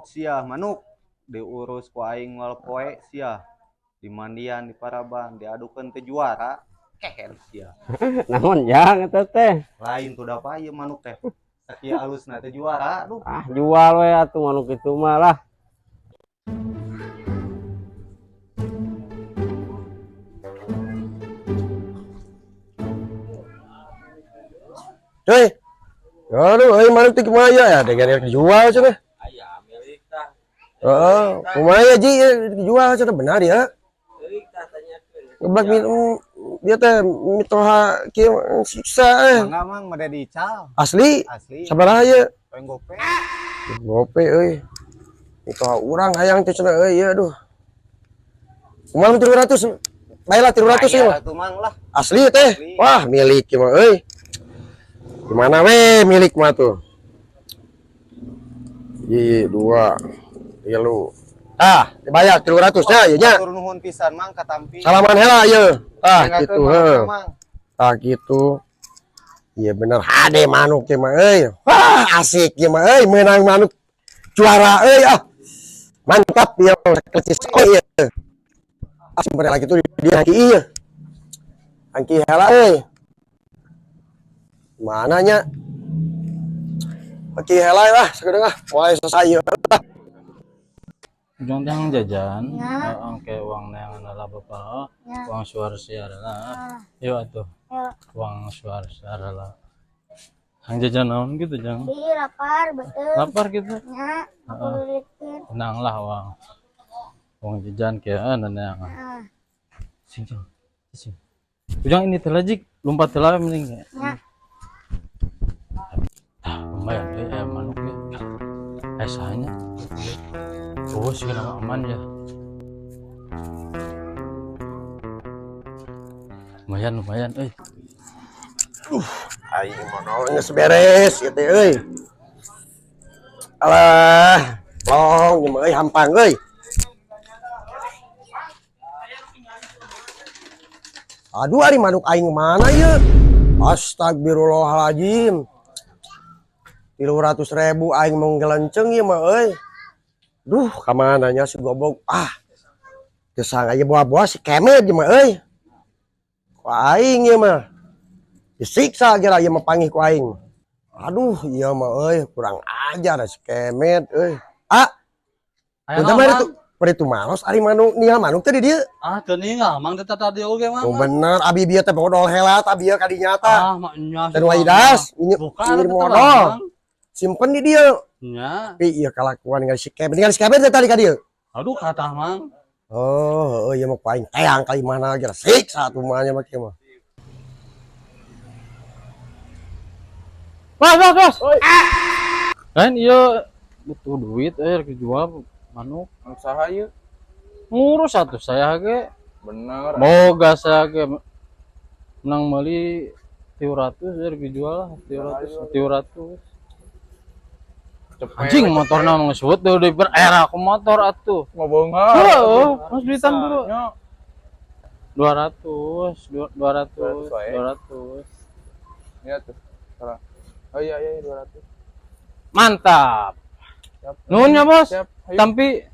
Sia manuk diurus ku aing moal poe sia. Dimandian, diparaban, diadukeun teh juara. Keher sia. Naon jang eta teh? Lain tuh da ieu manuk teh. Sakieu alusna teh juara, aduh. Ah, jual we atuh manuk itu mah lah. Cuy. Aduh, euy manuk teh kumaha ya? Dengan dijual cenah. Aya milik tah. Heeh, kumaha ya ji dijual cenah benar ya? Milik tah tanyakeun. Ngeblak dia teh mitoha kieu siksa eh. Mangga mang made diical. Asli. Asli. Sabaraha ieu? Paling gope. Gope euy. Mitoha urang hayang teh cenah euy aduh. Kumaha 300? Baiklah 300 ieu mah. Atuh mang lah. Asli teh. Asli. Wah, milik ieu mah euy. Gimana we milik mah tuh? 1 2 3. Ah, dibayar 300 nya ieu nya. Hatur nuhun pisan mang katampi. Salaman heula ieu. Ah, Tinggalkeun gitu manukna, heuh. Mang. Ah, gitu. Iya bener hade manuk ieu mah euy. Wah, asik ieu mah euy meunang manuk juara euy ah. Mantap ieu klecis oh ieu. Ah, sumber lagi tuh dia angki ieu. Angki heula euy. Mananya? Angki heula lah sakedeung ah. Moal selesai ieu. Ujang teh jajan, Ya. Heeh, uang neangan lah bapak, Ya. uang suar siar lah. Ah, Yuk atuh, yuk. uang suar siar lah. Hang jajan naon gitu jang? Ih, lapar betul. Lapar gitu. Ya, aku Heeh. lilikin. Tenang lah uang. Uang jajan kayak neangan. Ah, Sing jang. Sing. Ujang ini telajik lompat telah mending. ya. Tah, lumayan deh ya manuk ya. Eh sahanya. Oh, sih nama aman ya. Lumayan, lumayan, eh. Aing modal geus beres ieu teh euy. Alah, long ieu mah euy hampang euy. Aduh ari manuk aing mana ieu? Astagfirullahaladzim. 300.000 aing mau ngelenceng ieu mah euy. Duh, kamana nya si goblok? Ah. Gesang aja buah-buah si kemet ieu mah euy. Ku aing ieu mah. Disiksa kira ieu mah pangih ku aing. Aduh, ieu mah euy kurang ajar si kemet euy. Ah, Aya punten mah itu bari maros ari manuk ningal manuk teh di dieu. Ah, teu ninggal, mang teh tadi oge mang. Oh bener, abi bieu teh bodol heula abi bieu kadinya tah. Ah, maknya. Dan waidas, Bukan ini modal. Simpen di dieu. Nya. Tapi ieu kalakuan ningali si kemet, ningali si kemet teh tadi ka dieu. Aduh kata mang. Oh, heueuh ieu mah ku aing teang kali mana geura siksa atuh mah nya mah kieu mah. Mas, mas, mas. Lain ieu butuh duit rek dijual manuk. Manuk saha ieu? Ngurus atuh saya ge. Bener. Boga saya ge menang meuli 300 rek dijual lah 300 300. Cepet. Anjing motorna mah geus teu deui era aku motor atuh. Ngobeunghar. Heuh, mas duitan bro. Nya. 200, 200, 200 wae. 200. Iya tuh. Salah. Oh iya iya 200. Mantap. Siap. Nuhun ya, Bos. Siap. Ayo. Tampi.